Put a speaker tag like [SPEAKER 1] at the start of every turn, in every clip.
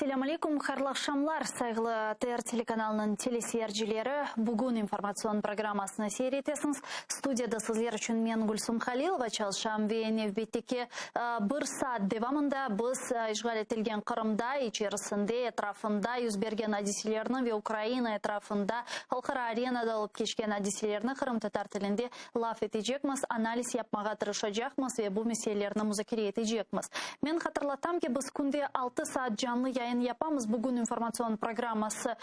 [SPEAKER 1] Selâm aleyküm, hayırlı aqşamlar, sayğılı ATR telekanalınıñ teleseyircileri. Bugün informatsion programmasını seyir etesiñiz. Studiyada sizler içün men, Gülsum Halilova, çalışam ve nevbetteki bir saat devamında biz işğal etilgen Qırımda, içerisinde, etrafında yüz bergen adiselerni ve Ukraina etrafında halqara arenada olıp keçken adiselerni qırımtatar tilinde laf etecekmiz, analiz yapmağa tırışacaqmız ve bu meselelerni muzakere etecekmiz. Men hatırlatam ki, biz künde altı saat canlı yayın yapamız, bugün informatsion programması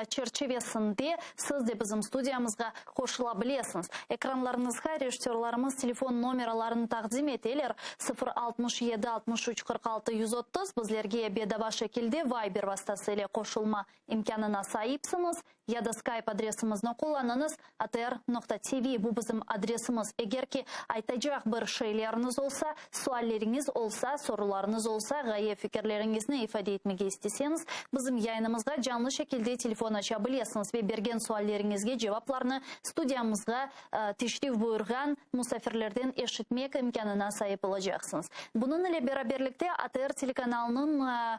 [SPEAKER 1] çerçivesinde siz de bizim studiyamızğa qoşula bilesiñiz. Ekranlarıñızğa rejissörlarımız telefon nomeralarını taqdim eteler, 0 67 63 46 130, bizlerge bedava şekilde Viber vastası ile qoşulma imkânına saipsiñiz. Ya da Skype adresimizni qullanıñız, atr noqta tv, bu bizim adresimiz. Eger ki, aytacaq bir şeyleriñiz olsa, sualleriñiz olsa, sorularıñız olsa, ğaye fikirleriñizni ifade etmege isteseñiz, bizim yayınımızğa canlı şekilde telefon aça bilesiñiz ve bergen sualleriñizge cevaplarnı studiyamızğa teşrif buyurğan musafirlerden eşitmek imkânına saip olacaqsıñız. Bunıñ ile beraberlikte ATR telekanalınıñ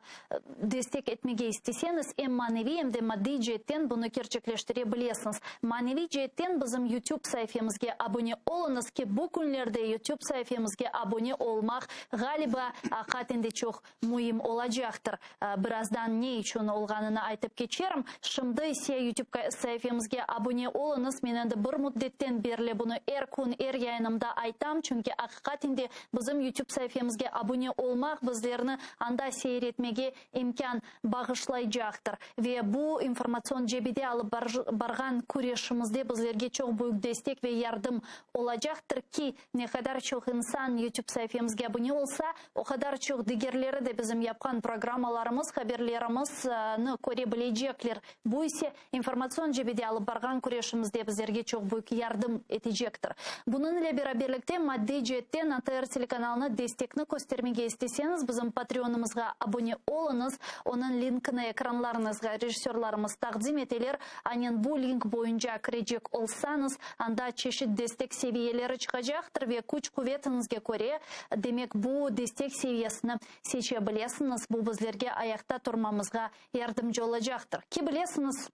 [SPEAKER 1] Destek etmege isteseñiz, em maneviy, em de maddiy ceetten bunı kerçekleştire bilesiñiz. Maneviy ceetten bizim YouTube saifemizge abone oluñız ki, bu künlerde YouTube saifemizge abone olmaq, ğaliba, aqaten de çoq müim olacaqtır. Birazdan ne içün olğanını aytıp keçerim. Şimdi ise YouTube saifemizge abone oluñız. Men endi bir müddetten berli bunı er kün, er yayınımda aytam, çünki aqiqaten de bizim YouTube saifemizge abone olmaq bizlerni anda seyir etmege imkân bağışlaycaqtır. Ve bu informatsion cebede alıp barğan küreşimizde bizlerge çoq büyük destek ve yardım olacaqtır ki, ne qadar çoq insan YouTube saifemizge abune olsa, o qadar çoq digerleri de bizim yapqan programmalarımız, haberlerimizni köre bilecekler. Bu ise informatsion cebede alıp barğan küreşimizde bizlerge çoq büyük yardım etecektir. Bunıñ ile beraberlikte maddiy ceetten ATR telekanalına destekni köstermege isteseñiz, bizim Patreonımızğa abone oluñız, onıñ linkini ekranlarıñızğa rejissörlarımız taqdim eteler, anen bu link boyunca kirecek olsañız, anda çeşit destek seviyeleri çıqacaqtır ve küç-quvetiñizge köre, demek, bu destek seviyesini seçe bilesiñiz, bu bizlerge ayaqta turmamızğa yardımcı olacaqtır. Ki, bilesiñiz,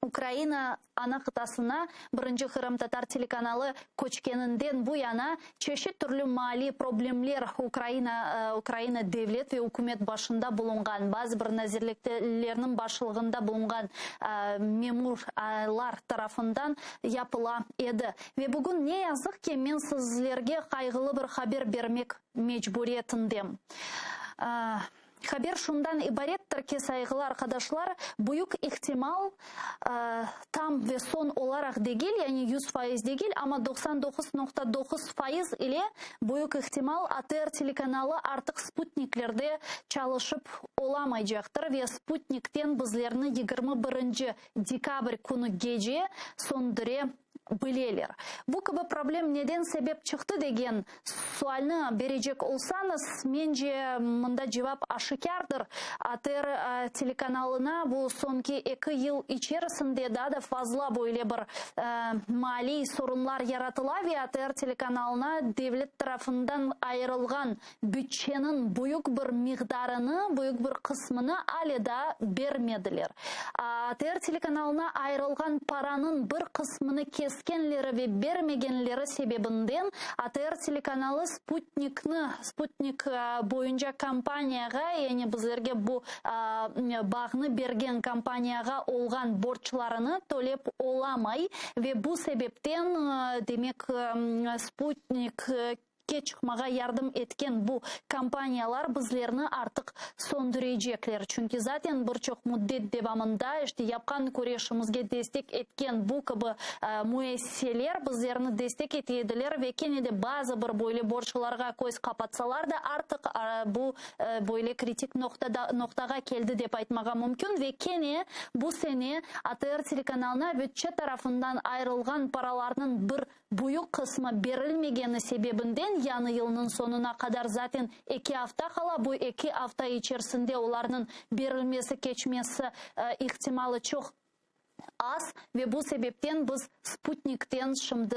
[SPEAKER 1] Ukraina ana qıtasına birinci qırımtatar telekanalı köçkeninden bu yana çeşit türlü maliy problemler Ukraina Ukraina devlet ve ükümet başında bulunğan, bazı bir nazirliklerniñ başlığında bulunğan memurlar tarafından yapıla edi. Ve bugün, ne yazıq ki, men sizlerge qayğılı bir haber bermek mecburiyetindem. Haber şundan ibarettir ki, sayğılı arqadaşlar, büyük ihtimal, tam ve soñ olaraq degil, yani 100% degil, amma 99.9% ile büyük ihtimal ATR telekanalı artıq sputniklerde çalışıp olamaycaqtır ve sputnikten bizlerni 21 dekabr künü gece söndüre bileler. Bu kibi problem neden sebep çıqtı degen sualni berecek olsañız, mence, mında cevap aşikârdır. ATR telekanalına bu soñki eki yıl içerisinde daa da fazla böyle bir maliy sorunlar yaratıla ve ATR telekanalına devlet tarafından ayırılğan bütçeniñ büyük bir miqdarını, büyük bir qısmını ale daa bermediler. ATR telekanalına ayırılğan paranıñ bir qısmını keskenleri ve bermegenleri sebebinden ATR telekanalı Sputnikni, Sputnik boyunca kompaniyağa, yani bizlerge bu bağnı bergen kompaniyağa olğan borclarını tölep olamay ve bu sebepten, demek, Sputnik, ke çıqmağa yardım etken bu kompaniyalar bizlerni artıq söndürecekler. Çünki zaten bir çoq müddet devamında işte yapqan küreşimizge destek etken bu kibi müessiseler bizlerni destek ete ediler ve kene de bazı bir böyle borclarğa köz qapatsalar da artıq bu böyle kritik noqtada noqtağa keldi dep aytmağa mümkün ve kene bu sene ATR telekanalına bütçe tarafından ayırılğan paralarnıñ bir Büyük qısmı berilmegeni sebebinden yañı yılnıñ soñuna qadar zaten eki afta qala, bu eki afta içersinde olarnıñ berilmesi keçmesi ihtimalı çoq. Az ve bu sebepten biz sputnikten şimdi,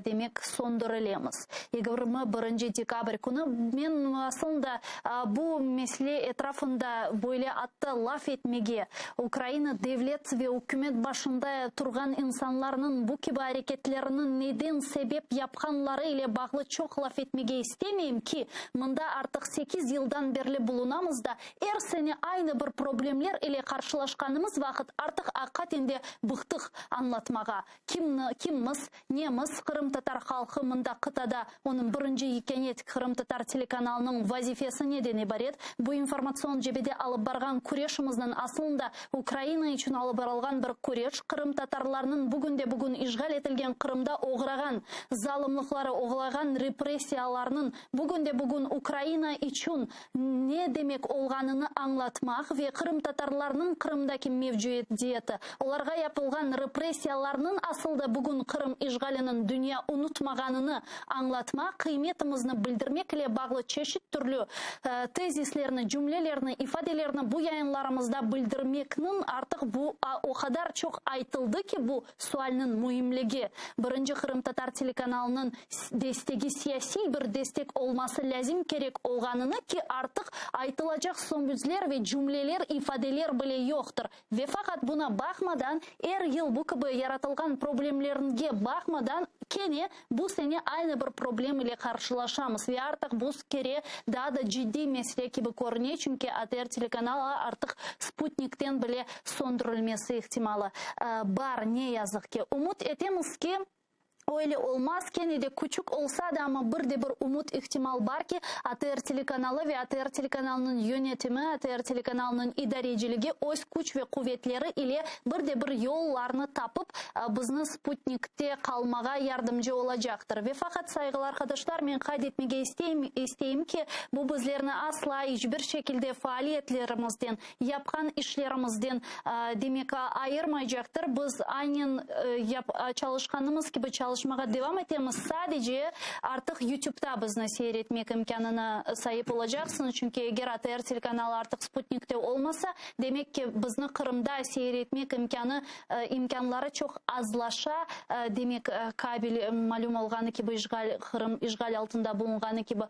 [SPEAKER 1] demek, söndürilemiz. 21 dekabr künü men asılında bu mesele etrafında böyle atta laf etmege, Ukraina devlet ve ükümet başında turğan insanlarnıñ bu kibi areketlerini neden sebep yapqanları ile bağlı çoq laf etmege istemeyim ki, mında artıq sekiz yıldan berli bulunamız da, Er sene aynı bir problemler ile qarşılaşqanımız vaqıt artıq aqiqaten de bıqtıq añlatmağa. Kimni, kimmiz, nemiz, qırımtatar halqı mında qıtada, onıñ birinci yekâne qırımtatar telekanalınıñ vazifesi neden ibaret, bu informatsion cebede alıp barğan küreşimizniñ aslında Ukraina içün alıp barılğan bir küreş, qırımtatarlarnıñ bugünde-bugün işğal etilgen Qırımda oğrağan zalımlıqları, oğlağan repressiyalarnıñ bugünde-bugün Ukraina içün ne demek olğanını añlatmaq ve qırımtatarlarnıñ Qırımdaki mevcudiyeti, olarğa yapılğan repressiyalarnıñ asıl da bugün Qırım işğaliniñ dünya unutmağanını añlatmaq, qıymetimizni bildirmek ile bağlı çeşit türlü tezislerni, cümlelerni, ifadelerni bu yayınlarımızda bildirmekniñ artıq bu o qadar çoq aytıldı ki, bu sualniñ müimligi, birinci qırımtatar telekanalınıñ destegi siyasiy bir destek olması lâzim kerek olğanını ki, artıq aytılacaq sömüzler ve cümleler, ifadeler bile yoqtır. Ve faqat buna baqmadan, er yıl bu kibi yaratılğan problemlernge baqmadan, kene bu sene aynı bir problem ile qarşılaşamız ve artıq bu kere daa da ciddiy mesele kibi körüne, çünki ATR telekanalı artıq sputnikten bile söndürilmesi ihtimalı bar, ne yazıq ki. Ümüt etemiz ki, Öyle olmaz, kene de küçük olsa da, amma bir de bir ümüt, ihtimal bar ki, ATR telekanalı ve ATR telekanalınıñ yönetimi, ATR telekanalınıñ idareciligi öz küç ve quvetleri ile bir de bir yollarnı tapıp, bizni sputnikte qalmağa yardımcı olacaqtır. Ve faqat, sayğılı arqadaşlar, men qayd etmege isteyim, isteyim ki, bu bizlerni asla, iç bir şekilde faaliyetlerimizden, Yapqan işlerimizden, demek, ayırmaycaqtır. Biz aynen çalışqanımız kibi çalışmağa devam etemiz, sadece artıq YouTubeta bizni seyir etmek imkânına saip olacaqsıñız, çünki eger ATR telekanalı artıq sputnikte olmasa, demek ki, bizni Qırımda seyir etmek imkânı, imkânları çoq azlaşa, demek, kabel, malüm olğanı kibi, işğal, Qırım işğal altında bulunğanı kibi,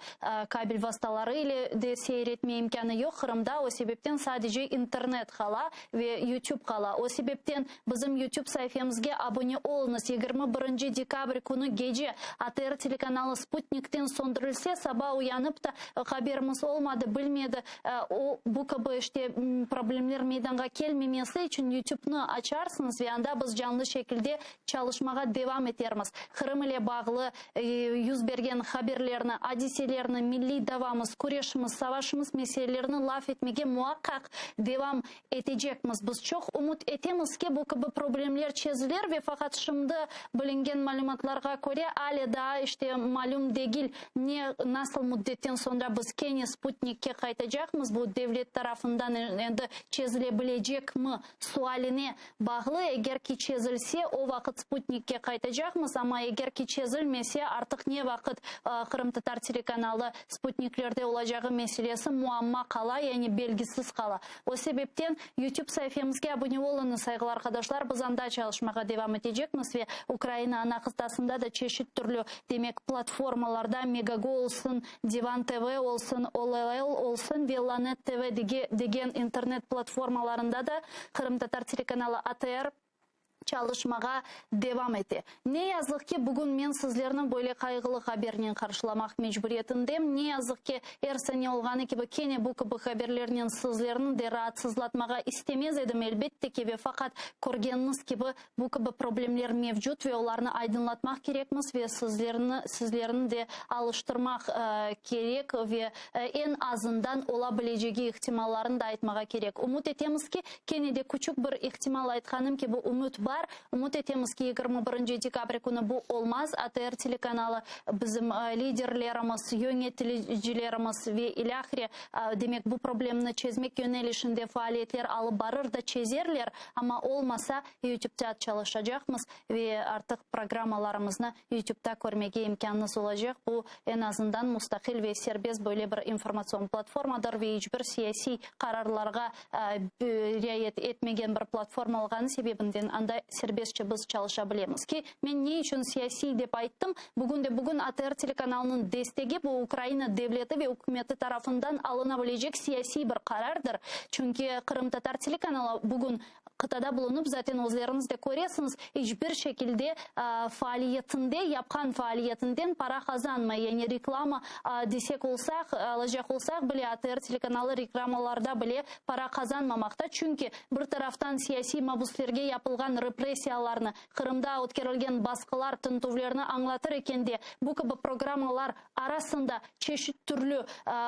[SPEAKER 1] Kabel vastaları ile de seyir etme imkânı yoq Qırımda, o sebepten sadece internet qala ve YouTube qala. O sebepten bizim YouTube saifemizge abone oluñız. 21 dekabr künü gece ATR telekanalı sputnikten söndürilse, saba uyanıp ta haberimiz olmadı, bilmedi, o bu kibi işte problemler meydanğa kelmemesi içün YouTubenı açarsıñız ve anda biz canlı şekilde çalışmağa devam etermiz. Qırım ile bağlı yüz bergen haberlerni, adiselerni, milliy davamız, küreşimiz, savaşımız meselelerini laf etmege muaqqaq devam etecekmiz. Biz çoq ümüt etemiz ki, bu kibi problemler çezilir ve faqat şimdi bilingen malümatlarğa köre, ale daa işte malüm degil, ne, nasıl müddetten soñra biz kene sputnikke qaytacaqmız, bu devlet tarafından endi çezile bilecekmi sualine Bağlı, eger ki çezilse, o vaqıt sputnikke qaytacaqmız, amma eger ki çezilmese, artıq ne vaqıt qırımtatar telekanalı sputniklerde olacağı meselesi muamma qala, yani belgisiz qala. O sebepten YouTube saifemizge abune oluñız, sayğılı arqadaşlar, biz anda çalışmağa devam etecekmiz ve Ukraina ana qıtasında da çeşit türlü, demek, platformalarda, Megogo olsun, Divan TV olsun, OLL olsun ve Lanet TV degen internet platformalarında da Qırımtatar telekanalı ATR çalışmağa devam ete. Ne yazıq ki, bugün men sizlerni böyle qayğılı habernen qarşılamaq mecburiyetindem. Ne yazıq ki, er sene olğanı kibi kene bu kibi haberlernen sizlerni de raatsızlatmağa istemez edim, elbette ki, ve faqat, körgeniñiz kibi, Bu kibi problemler mevcut ve olarnı aydınlatmaq kerekmiz ve sizlerni sizlerni de alıştırmaq kerek ve eñ azından ola bilecegi ihtimallarnı da aytmağa kerek. Ümüt etemiz ki, kene de küçük bir ihtimal, aytqanım kibi, ümüt bar. yaptılar. Ümüt etemiz ki, 21 dekabr künü bu olmaz. ATR telekanalı, bizim liderlerimiz, yöneticilerimiz ve ilâhre, demek, bu problemni çezmek yönelişinde faaliyetler alıp barır da çezerler, amma olmasa, YouTubeta çalışacaqmız ve artıq programmalarımıznı YouTubeta körmege imkânıñız olacaq. Bu, eñ azından, mustaqil ve serbest böyle bir informatsion platformadır ve iç bir siyasiy qararlarğa riayet etmegen bir platforma olğanı sebebinden anda serbestçe biz çalışa bilemiz. Ki, men ne içün siyasiy dep ayttım, bugün de bugün ATR telekanalınıñ destegi bu Ukraina devleti ve ükümeti tarafından alına bilecek siyasiy bir qarardır. Çünki qırımtatar telekanalı bugün qıtada bulunıp, zaten özleriñiz de köresiñiz, iç bir şekilde faaliyetinde, yapqan faaliyetinden para qazanmay. Yani reklama desek olsaq, alacaq olsaq bile, ATR telekanalı reklamalarda bile para qazanmamaqta. Çünki bir taraftan siyasiy mabüslerge yapılğan repressiyalarnı, Qırımda ötkerilgen basqılar, tintüvlerni añlatır ekende, bu kibi programmalar arasında çeşit türlü,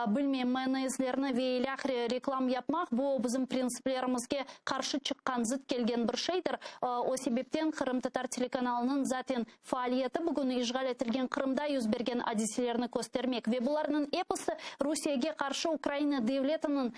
[SPEAKER 1] bilmeyim, mayonezlerni ve ilâhre reklam yapmaq, bu bizim printsiplerimizge qarşı çıqqan, zıt kelgen bir şeydir. O sebepten qırımtatar telekanalınıñ zaten faaliyeti bugün işğal etilgen Qırımda yüz bergen adiselerni köstermek ve bularnıñ episi Rusiyege qarşı Ukraina devletiniñ,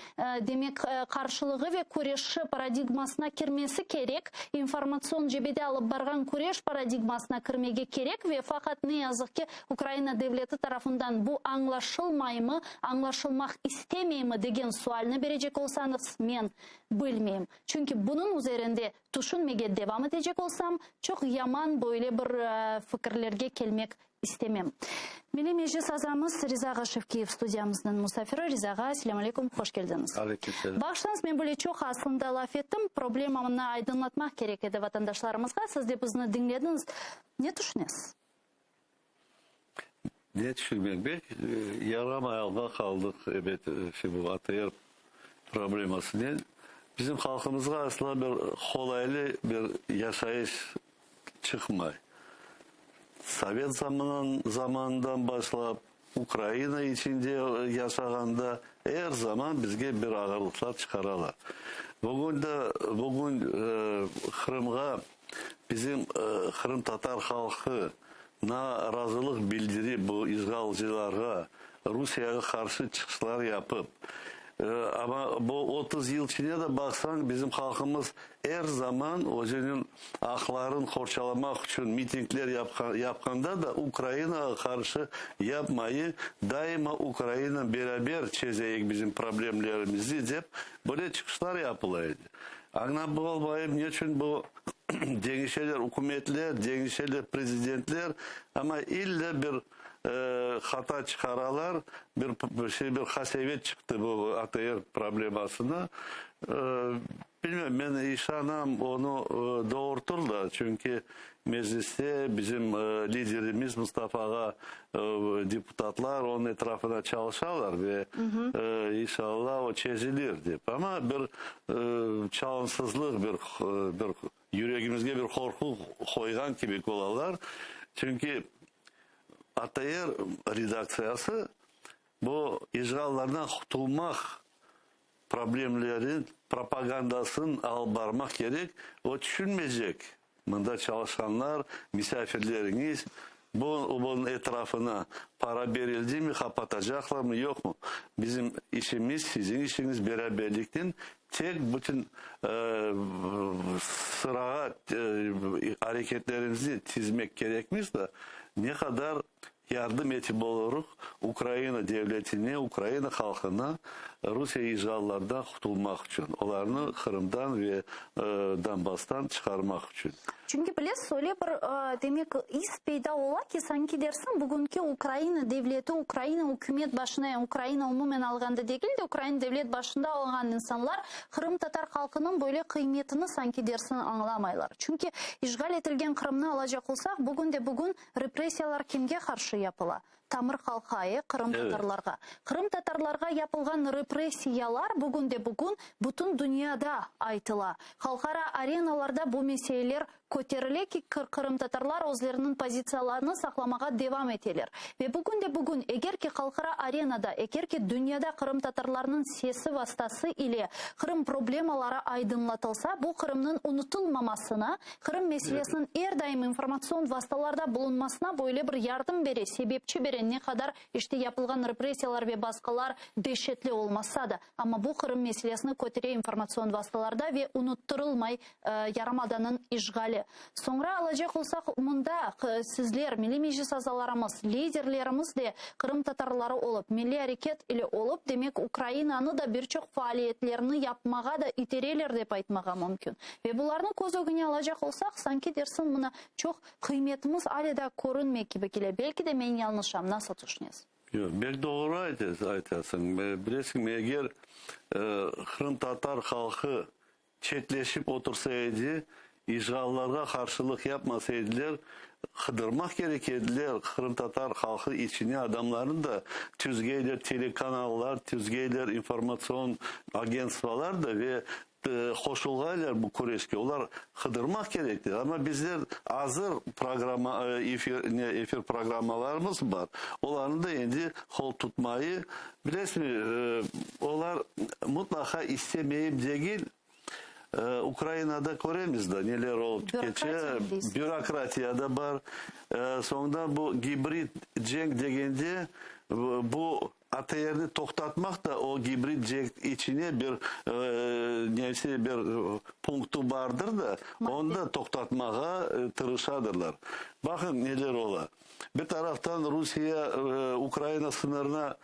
[SPEAKER 1] demek, qarşılığı ve küreşi paradigmasına kirmesi kerek, informatsion cebede alıp barğan küreş paradigmasına kirmege kerek ve faqat, ne yazıq ki, Ukraina devleti tarafından bu añlaşılmaymı, añlaşılmaq istemeymi degen sualni berecek olsañız, men bilmeyim. Çünki bunıñ üzerinde tüşünmege devam etecek olsam, çoq yaman böyle bir fikirlerge kelmek istemem. Milliy Meclis azamız Riza ağa Şevkiyev studiyamıznıñ musafiri. Riza ağa, selâm aleyküm, hoş keldiñiz.
[SPEAKER 2] Aleyküm selâm.
[SPEAKER 1] Bağışlañız, men böyle çoq aslında laf ettim, problemamnı aydınlatmaq kerek edi vatandaşlarımızğa. Siz de bizni diñlediñiz. Ne tüşünesiz?
[SPEAKER 2] Ne tüşünmek? Bek yaramay alğa qaldıq, ebet, şu bu ATR problemasınen. Bizim halqımızğa asla bir qolaylı bir yaşayış çıqmay. Sovet zamanından başlap, Ukraina içinde yaşağanda er zaman bizge bir ağırlıqlar çıqaralar. Bugün de, bugün Qırımğa Bizim qırımtatar halqı narazılıq bildirip bu işğalcılarğa, Rusiyege qarşı çıqışlar yapıp, amma bu 30 yıl içinde de baqsañ, bizim halqımız er zaman özüniñ aqların qorçalamaq içün mitingler yapqanda da Ukrainağa qarşı yapmayı, daima Ukraina beraber çezeyik bizim problemlerimizi dep böyle çıqışlar yapıla edi. Añlap olmayım, neçün bu deñişeler ükümetler, deñişeler prezidentler, amma ille bir hata çıqaralar, bir şey, bir qasevet çıqtı bu ATR problemasına. Bilmem, men işanam, onı doğurtırlar, çünki Mecliste bizim liderimiz Mustafa ağa, deputatlar onıñ etrafında çalışalar ve inşallah o çezilir dep. Amma bir çalımsızlıq, bir bir yüregimizge bir qorqu qoyğan kibi olalar. Çünki ATR redaktsiyası bu işğallardan qutulmaq problemlerin propagandasın alıp barmaq kerek, o tüşünmeycek, mında çalışqanlar, misafirleriñiz, bu bunıñ etrafına para berildimi, qapatacaqlarmı, yoqmı? Bizim işimiz, siziñ işiñiz beraberlikten tek bütün sırağa areketlerimizni tizmek kerekmiz da, ne qadar Yardım etip olurıq Ukraina devletine, Ukraina halqına Rusiye işğallardan qutulmaq içün, olarnı Qırımdan ve Donbasstan çıqarmaq içün.
[SPEAKER 1] Çünki bilesiz, öyle bir, demek, is peyda ola ki, sanki dersiñ, bugünki Ukraina devleti, Ukraina ükümet başına, yani Ukraina umumen alğanda degil de, Ukraina devlet başında olğan insanlar qırımtatar halqınıñ böyle qıymetini sanki dersiñ añlamaylar. Çünki işğal etilgen Qırımnı alacaq olsaq, bugün de bugün Repressiyalar kimge qarşı yapıla? Tamır halqa, e, qırımtatarlarğa. Qırımtatarlarğa yapılğan repressiyalar bugün de bugün bütün dünyada aytıla. Halqara arenalarda bu meseleler. Köterile ki, qırımtatarlar özleriniñ pozitsiyalarını saqlamağa devam eteler. Ve bugün de bugün, eger ki halqara arenada, eger ki dünyada qırımtatarlarnıñ sesi vastası ile Qırım problemaları aydınlatılsa, bu Qırımnıñ unutılmamasına, Qırım meselesiniñ er daim informatsion vastalarda bulunmasına böyle bir yardım bere, sebepçi bere, ne qadar işte yapılğan repressiyalar ve basqılar deşetli olmasa da. Amma bu Qırım meselesini kötere informatsion vastalarda ve unuttırılmay yarımadanıñ işğali. Soñra alacaq olsaq, mında sizler, Milliy Meclis azalarımız, liderlerimiz de qırımtatarları olıp, milliy areket ile olıp, demek, Ukrainanı da bir çoq faaliyetlerni yapmağa da itereler dep aytmağa mümkün. Ve bularnı köz ögüne alacaq olsaq, sanki dersiñ, mına, çoq qıymetimiz ale daa körünmey kibi kele. Belki de men yañlışam. Nasıl tüşünesiz?
[SPEAKER 2] Yoq, bek doğru aytasıñ. Bilesiñmi, eger qırımtatar halqı çetleşip otursa edi, işğallarğa qarşılıq yapmasa ediler, qıdırmaq kerek ediler qırımtatar halqı içine adamlarnı da, tüzgeyler telekanallar, tüzgeyler informatsion agentstvolar da ve Qoşulğaylar bu küreşke, olar qıdırmaq kerekler, amma bizler azır programma, efir, ne, efir programmalarımız bar, olarnı da endi qol tutmayı, bilesizmi, olar mutlaqa istemeyip degil, Ukrainada köremiz da neler olıp keçe, bürokratiya da bar, soñra bu gibrid cenk degende, bu ATRni toqtatmaq da o gibrid cenk içine bir nesi bir punktı bardır da, onı da toqtatmağa tırışadırlar. Baqıñ neler ola. Bir taraftan Rusiye Ukraina sıñırına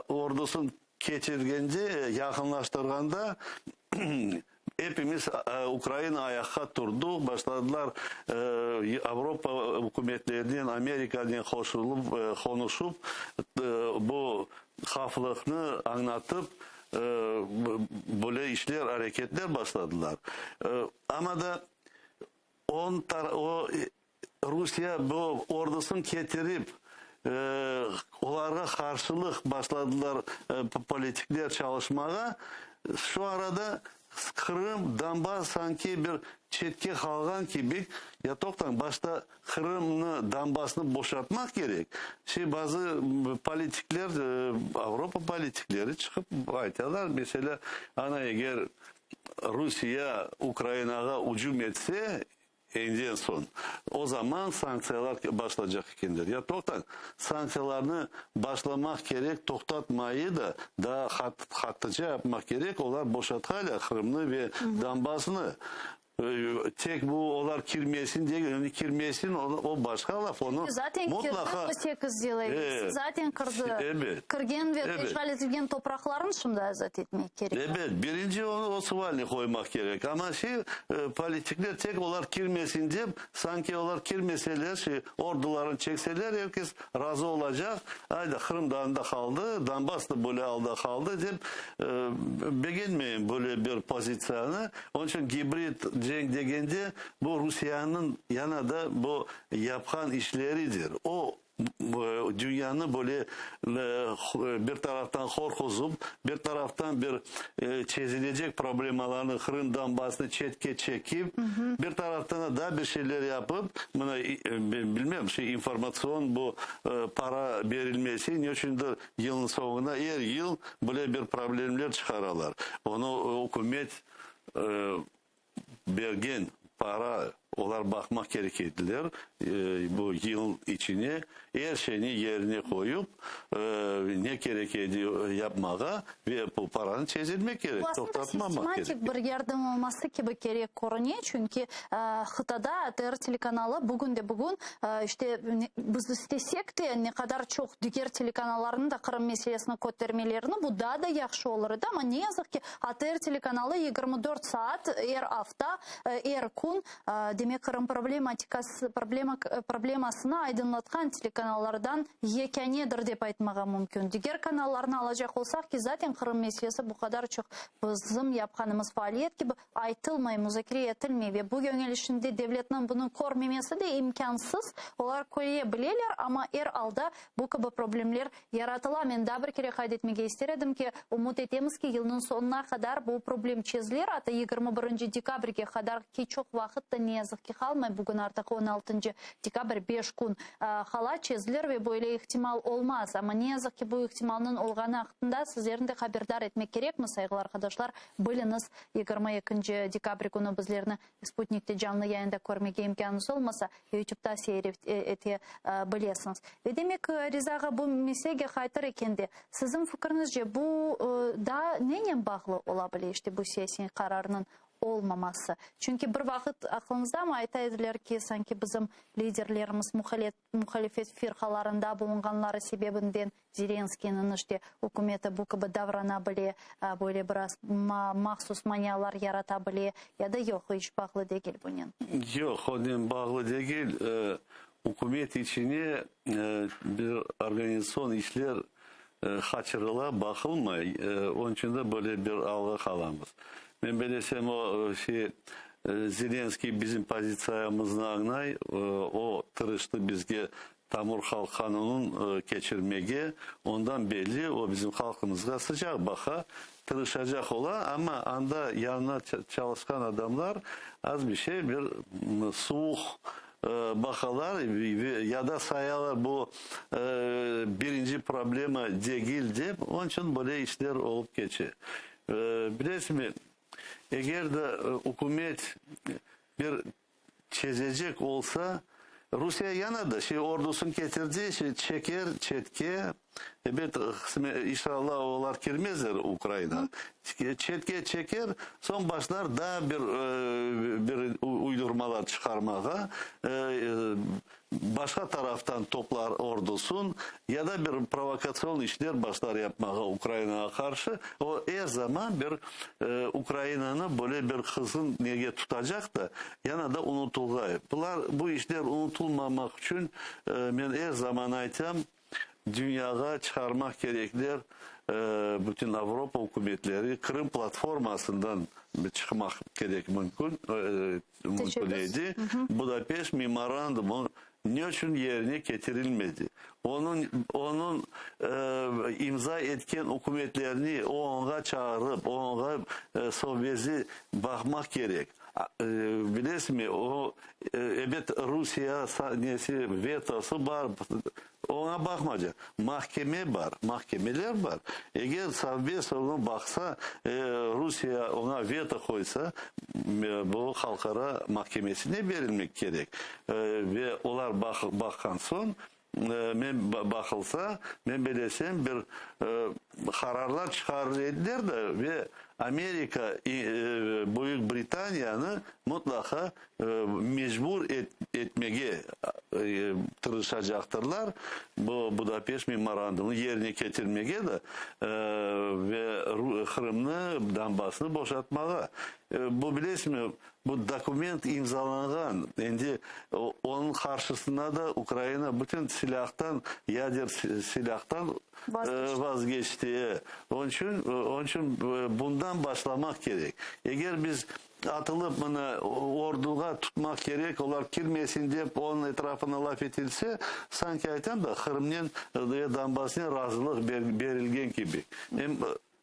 [SPEAKER 2] ordusını keçirgende, yaqınlaştırğanda, Epimiz Ukraina ayaqqa turdıq, başladılar Avropa ükümetlerinen, Amerikanen qoşulıp, qonuşıp, bu havflıqnı añlatıp, böyle işler, areketler başladılar. Amma da on o Rusiye bu ordusını ketirip, olarğa qarşılıq başladılar politikler çalışmağa. Şu arada Qırım, Donbass sanki bir çetke qalğan kibi. Ya toqtañ, başta Qırımnı, Donbassnı boşatmaq kerek. Şey, bazı politikler, Avropa politikleri çıqıp aytalar, meselâ, ana eger Rusiye Ukrainağa ücüm etse, Endiden soñ, o zaman sanktsiyalar başlacaq ekenler. Ya toqtañ, sanktsiyalarnı başlamaq kerek, toqtatmayı da daa qatıca yapmaq kerek, olar boşatqaylar Qırımnı ve Donbassnı. Tek bu olar kirmesin degil, kirmesin, o başqa laf, onı
[SPEAKER 1] Zaten kirdi
[SPEAKER 2] mutlaqa.
[SPEAKER 1] bu sekiz yıl evelsi, zaten kirdi. Kirgen ve işğal etilgen topraqlarnı şimdi azat etmek kerek.
[SPEAKER 2] Ebet, birinci onı o sualni qoymaq kerek. Amma şey, politikler tek olar kirmesin dep, sanki olar kirmeseler, şey, ordularını çekseler, er kes razı olacaq, ayda Qırım da anda qaldı, Donbass da böyle alda qaldı dep, begenmeyim böyle bir pozitsiyanı. Onıñ içün gibrid cenk degende, bu Rusiyeniñ yana da bu yapqan işleridir. O, Dünyanı böyle bir taraftan qorquzıp, bir taraftan bir çezilecek problemalarnı, Qırım, Donbassnı çetke çekip, bir taraftan da daa bir şeyler yapıp, mına, bilmem, şey, informatsion bu para berilmesi, ne içündir yılnıñ soñuna er yıl böyle bir problemler çıqaralar. Onı ükümet Bergen para, olar baqmaq kerek ediler, bu yıl içine er şeyni yerine qoyup, ne kerek edi yapmağa ve bu paranı çezilmek kerek,
[SPEAKER 1] Bu aslında
[SPEAKER 2] toqtatmamaq kerek.
[SPEAKER 1] sistematik bir yardım olması kibi kerek körüne, çünki qıtada ATR telekanalı bugün de bugün, işte, biz istesek de, ne qadar çoq diger telekanallarnıñ da Qırım meselesini kötermelerini, bu daa da yahşı olur edi, amma ne yazıq ki, ATR telekanalı 24 saat er afta, er kün, demek, Qırım problematikası, problemasını aydınlatqan telekanallardan yekânedir dep aytmağa mümkün. Diger kanallarnı alacaq olsaq ki, zaten Qırım meselesi bu qadar çoq bizim yapqanımız faaliyet kibi aytılmay, muzakere etilmey ve bu yöñelişinde devletniñ bunı körmemesi de imkânsız, olar köre bileler, amma er alda bu kibi problemler Yaratıla. Men daa bir kere qayd etmege ister edim ki, ümüt etemiz ki, yılnıñ soñuna qadar bu problem çezilir, atta 21 dekabrge qadar ki, çoq vaqıt da ne yazıq. yazıq ki, qalmay, bugün artıq on altıncı dekabr, beş kün qala, çezilir ve böyle ihtimal olmaz. Amma ne yazıq ki, bu ihtimalnıñ olğanı aqqında sizlerni de haberdar etmek kerekmiz, sayğılı arqadaşlar, biliñiz, 22 dekabr künü bizlerni Sputnikte canlı yayında körmege imkânıñız olmasa, YouTubeta seyir ete bilesiñiz. Ve demek, Riza ağa, bu meselege qaytır ekende, siziñ fikriñizce, bu daa nenen bağlı ola bile, işte bu siyasiy qararnıñ olmaması? Çünki bir vaqıt, aqlıñızdamı, ayta ediler ki, sanki bizim liderlerimiz muhalifet firqalarında bulunğanları sebebinden Zelenskıynıñ işte ükümeti bu kibi davrana bile, böyle biraz mahsus manialar yarata bile ya da yoq, iç bağlı degil bunen?
[SPEAKER 2] Yoq, onen bağlı degil. Ükümet içine bir organizatsion işler qaçırıla, baqılmay, onıñ içün de böyle bir alğa qalamız. Men belesem, o şey, Zelenskıy bizim pozitsiyamıznı añlay, o tırıştı bizge Tamır halq qanunın keçirmege, ondan belli, o bizim halqımızğa sıcaq baqa, tırışacaq ola, amma anda yanına çalışqan adamlar az bir şey bir suvuq baqalar ya da sayalar bu birinci problema degil dep, onıñ içün böyle işler olıp keçe. Bilesizmi, eger de ükümet bir çezecek olsa, Rusiye yana da şey ordusını ketirdi, şey çeker çetke, ebet, inşallah olar kirmezler Ukraina, çetke çeker, soñ başlar daa bir bir uydurmalar çıqarmağa, Başqa taraftan toplar ordusın ya da bir provokatsion işler başlar yapmağa Ukrainağa qarşı, o er zaman bir Ukrainanı böyle bir qızğın nege tutacaq da, yana da unutılğay. Bular, bu işler unutılmamaq içün men er zaman aytam, Dünyağa çıqarmaq kerekler, bütün Avropa ükümetleri Qırım platformasından çıqmaq kerek mümkün, mümkün edi. Budapeşt memorandumı ne içün yerine ketirilmedi? Onıñ, onıñ imza etken ükümetlerini OONğa çağırıp, OONğa sobezi baqmaq kerek. Bilesizmi, o, ebet, Rusiye nesi, vetosı bar, oña baqmaycaq. Mahkeme bar, mahkemeler bar. Eger Совбез oña baqsa, Rusiye oña veto qoysa, bu halqara mahkemesine berilmek kerek. Ve olar baqqan soñ, Men baqılsa, men belesem, bir qararlar çıqarır ediler de, ve Amerika, Büyük Britaniyanı mıtlaqa mecbur etmege tırışacaqtırlar, bu Budapeşt memorandumını yerine ketirmege de ve Qırımnı, Donbassnı boşatmağa. Bu, bilesizmi, Bu dokument imzalanğan, endi onıñ qarşısında da Ukraina bütün silâhtan, yader silâhtan vazgeçti. Onıñ içün, onıñ içün bundan başlamaq kerek. Eger biz atılıp mına orduğa tutmaq kerek, olar kirmesin dep onıñ etrafına laf etilse, sanki aytam da, Qırımnen ve Donbassnen razılıq berilgen kibi. Em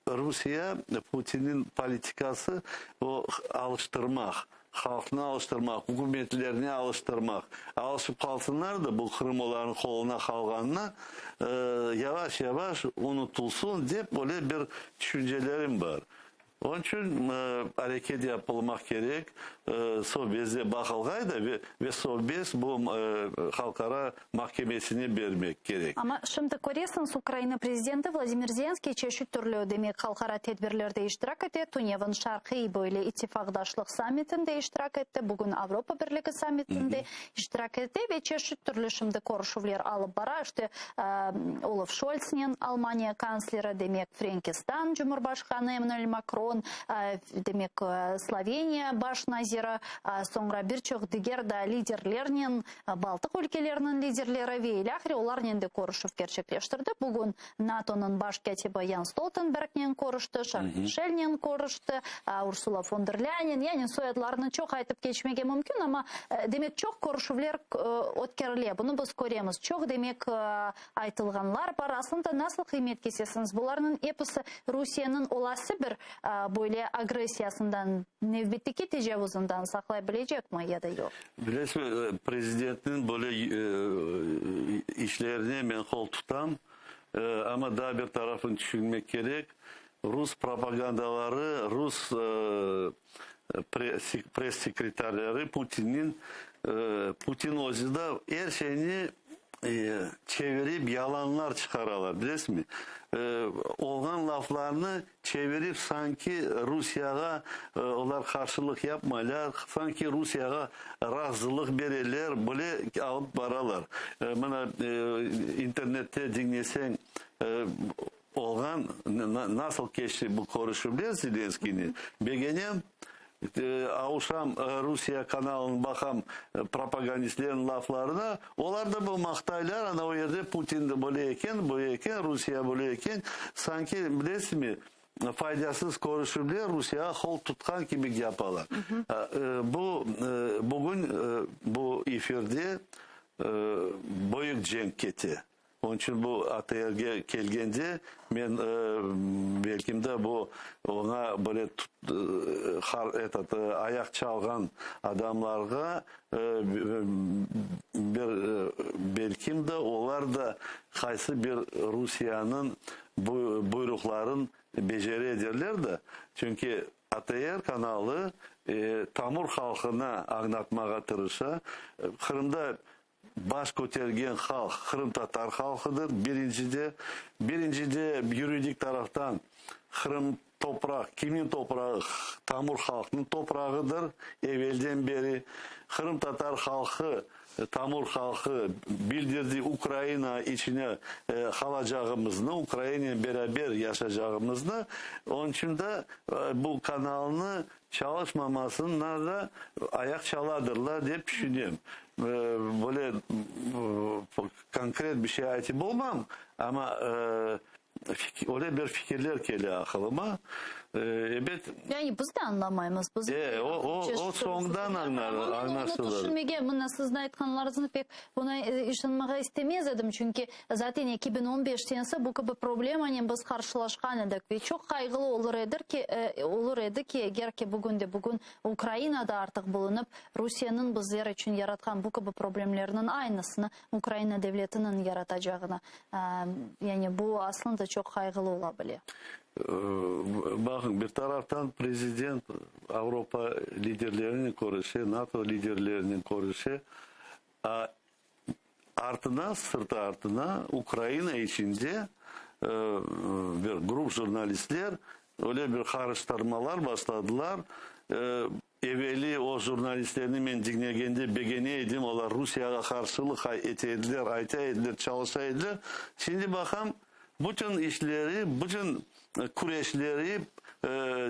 [SPEAKER 2] Rusiye, Putinniñ politikası o alıştırmaq, halqnı alıştırmaq, ükümetlerni alıştırmaq. Alışıp qalsınlar da bu Qırım olarnıñ qoluna qalğanına, yavaş-yavaş unutılsın dep öyle bir tüşüncelerim bar. Onıñ içün areket yapılmaq kerek, Sobezde baqılğay da ve Sobez bu halqara mahkemesine bermek kerek.
[SPEAKER 1] Amma şimdi köresiñiz, Ukraina prezidenti Vladimir Zelenskiy çeşit türlü, demek, halqara tedbirlerde iştirak ete, tünevin Şarqiy böyle ittifaqdaşlıq sammitinde iştirak etti, bugün Avropa Birligi sammitinde iştirak ete ve çeşit türlü şimdi körüşüvler alıp bara, işte, Olaf Şoltsnen, Almaniya kantsleri, demek, Frenkistan cumhurbaşqanı Emmanuel Makron, demek, Sloveniya baş naziri, soñra bir çoq diger da liderlernen, Baltıq ülkeleriniñ liderleri ve ilâhre olarnen de körüşüv kerçekleştirdi. Bugün NATOnıñ baş kâtibi Jens Stoltenbergnen körüşti, Şarl Mişelnen körüşti, Ursula fon der Lâyenen, yani soyadlarını çoq aytıp keçmege mümkün, amma, demek, çoq körüşüvler ötkerile, bunı biz köremiz. Çoq, demek, aytılğanlar bar. Aslında, nasıl qıymet kesesiñiz? Bularnıñ episi Rusiyeniñ olası bir. Böyle agressiyasından, nevbetteki tecavuzından saqlay bilecekmi ya da yoq?
[SPEAKER 2] Bilesizmi, prezidentniñ böyle işlerine men qol tutam, amma daa bir tarafını tüşünmek kerek, rus propagandaları, rus press-sekretarları Putinniñ, Putin özü de er şeyni çevirip yalanlar çıqaralar, bilesizmi? Olğan laflarnı çevirip sanki Rusiyağa olar qarşılıq yapmaylar, sanki Rusiyağa razılıq bereler, böyle alıp baralar. Mına, internette diñleseñ, olğan, nasıl keçti bu körüşüvler Zelenskiynen, begenem, Avuşam Rusiye kanalını baqam, propagandistlerniñ laflarına, olar da bu maqtaylar, ana o yerde Putin de böyle eken, böyle eken, Rusiye böyle eken, sanki, bilesizmi, faydasız körüşüvler Rusiyağa qol tutqan kibi yapalar. Bu, bugün bu efirde büyük cenk kete. Onıñ içün bu ATRge kelgende, men, belkim de, bu oña böyle etot, ayaq çalğan adamlarğa bir, belkim de, olar da qaysı bir Rusiyeniñ buyruqların becere ederler de, çünki ATR kanalı tamır halqına añlatmağa tırışa, Qırımda Baş kötergen halq qırımtatar halqıdır, birincide. Birincide, yuridik taraftan Qırım topraq, kimniñ toprağı? Tamır halqnıñ toprağıdır evelden beri. Qırımtatar halqı, tamır halqı bildirdi Ukraina içine qalacağımıznı, Ukrainanen beraber yaşacağımıznı. Onıñ içün de bu kanalnı Çalışmamasına da ayaq çaladırlar dep tüşünem. Böyle konkret bir şey aytıp olmam, amma öyle bir fikirler kele aqılıma. Ebet.
[SPEAKER 1] Yani biz de añlamaymız. Biz
[SPEAKER 2] O soñdan añlaşılır.
[SPEAKER 1] Onı tüşünmege, mına siziñ aytqanlarıñıznı pek buña işanmağa istemez edim, çünki zaten 2015 senesi bu kibi problemanen biz qarşılaşqan edik ve çoq qayğılı olur edir ki, olur edi ki, eger ki bugün de bugün Ukrainada artıq bulunıp, Rusiyeniñ bizler içün yaratqan bu kibi problemlerniñ aynısını Ukraina devletiniñ yaratacağını, yani bu aslında çoq qayğılı ola bile.
[SPEAKER 2] Baqıñ, bir taraftan prezident Avropa liderlerinen körüşe, NATO liderlerinen körüşe, a Artına, sırtı artına Ukraina içinde bir grup jurnalistler öyle bir qarıştırmalar başladılar. Eveli o jurnalistlerni men diñlegende begene edim, olar Rusiyağa qarşılıq ete ediler, ayta ediler, çalışa ediler. Şimdi baqam, bütün işleri, bütün küreşleri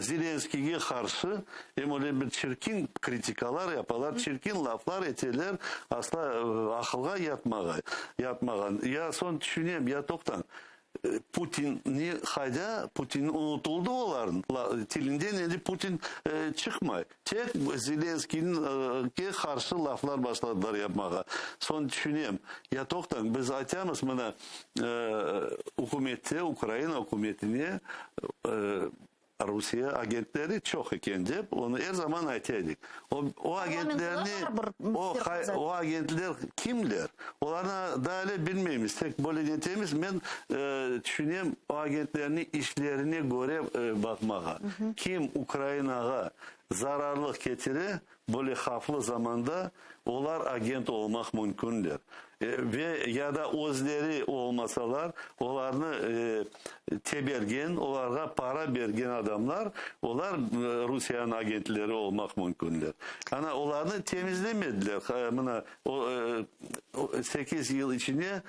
[SPEAKER 2] Zelenskiyge qarşı, em öyle bir çirkin kritikalar yapalar, çirkin laflar eteler, asla aqılğa yatmağan. Ya soñ tüşünem, ya toqtañ, Putinni qayda, Putin unutıldı olarnıñ tilinden, endi Putin çıqmay. Tek Zelenskiyge qarşı laflar başladılar yapmağa. Soñ tüşünem, ya toqtañ, biz aytamız mına ükümette, Ukraina ükümetine Rusiye agentleri çoq eken dep, onı er zaman ayta edik. O, o agentlerni, o, o agentler kimler? Olarnı daa ale bilmeymiz, tek böyle netemiz. Men tüşünem, o agentlerni işlerine köre baqmağa. Kim Ukrainağa zararlıq ketire, böyle havflı zamanda olar agent olmaq mümkünler. Ve ya da özleri olmasalar, olarnı tebergen, olarğa para bergen adamlar, olar Rusiyeniñ agentleri olmaq mümkünler. Ana, olarnı temizlemediler. Mına, sekiz yıl içinde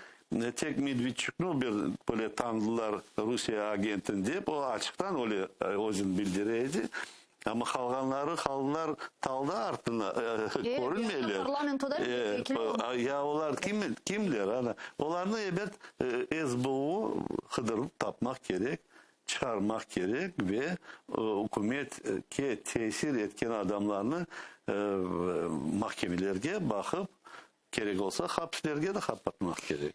[SPEAKER 2] tek Medvedçuknı bir böyle tanıdılar Rusiye agentini dep, o açıqtan öyle özüni bildire edi. Amma qalğanları qaldılar talda artına, körünmeyler. Ya olar kim, kimler? Ana, olarnı ebet SBU qıdırıp tapmaq kerek, çıqarmaq kerek ve ükümetke tesir etken adamlarnı mahkemelerge baqıp, kerek olsa, hapislerge de qapatmaq kerek.